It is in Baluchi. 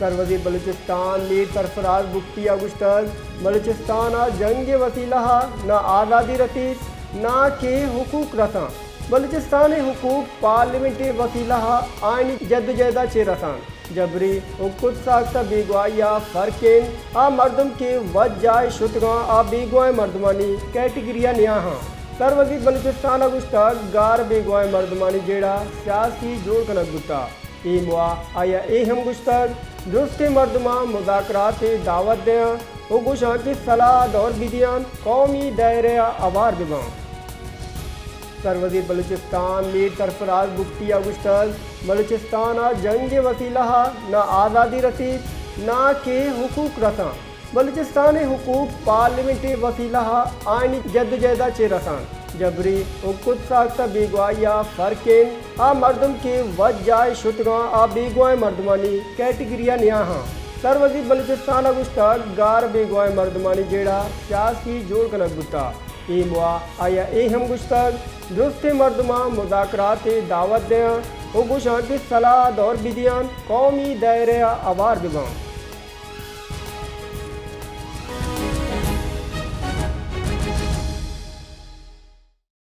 سروزیر بلوچستان میر سرفراز بگٹی ءَ گوشتگ، بلوچستان ءَ جنگ ءِ وسیلہ ءَ نہ آزادی رسیت، نہ کہ حقوق رساں۔ بلوچستان ءِ حقوق پارلیمنٹ ءِ وسیلہ ءَ آئینی جدوجہد ءَ چہ رساں۔ جبری و کت ساختہ بیگواہی ءَ فرق انت۔ آ مردم کہ وت جاہ ءَ شتگاں، آ بیگواہیں مردمانی کیٹگری ءَ نیاہاں۔ سروزیر بلوچستان ءَ گوشتگ، گار بیگواہیں مردمانی جیڑہ سیاسی جوڑ کنگ بوتگ۔ اے موہ آئی ءَ اے ہم گوشتگ، درستیں مردماں مذاکرات ءِ دعوت دیاں و گوشاں کہ سلاہ دور بدیاں، قومی دائرہ ءَ ہوار بباں۔ سروزیر بلوچستان میر سرفراز بگٹی ءَ گوشتگ، بلوچستان ءَ جنگ ءِ وسیلہ ءَ نہ آزادی رسیت، نہ کہ حقوق رساں۔ بلوچستان ءِ حقوق پارلیمنٹ ءِ وسیلہ ءَ آئینی جدوجہد ءَ چہ رساں۔ جبری و کت ساختہ بیگواہی ءَ فرق انت۔ آ مردم کہ وت جاہ ءَ شتگاں، آ بیگواہیں مردمانی کیٹگری ءَ نیاہاں۔ سروزیر بلوچستان ءَ گوشتگ، گار بیگواہیں مردمانی جیڑہ سیاسی جوڑ کنگ بوتگ۔ اے موہ آئی ءَ اے ہم گوشتگ، درستیں مردماں مذاکرات ءِ دعوت دیاں و گوشاں کہ سلاہ دور بدیاں، قومی دائرہ ءَ ہوار بباں۔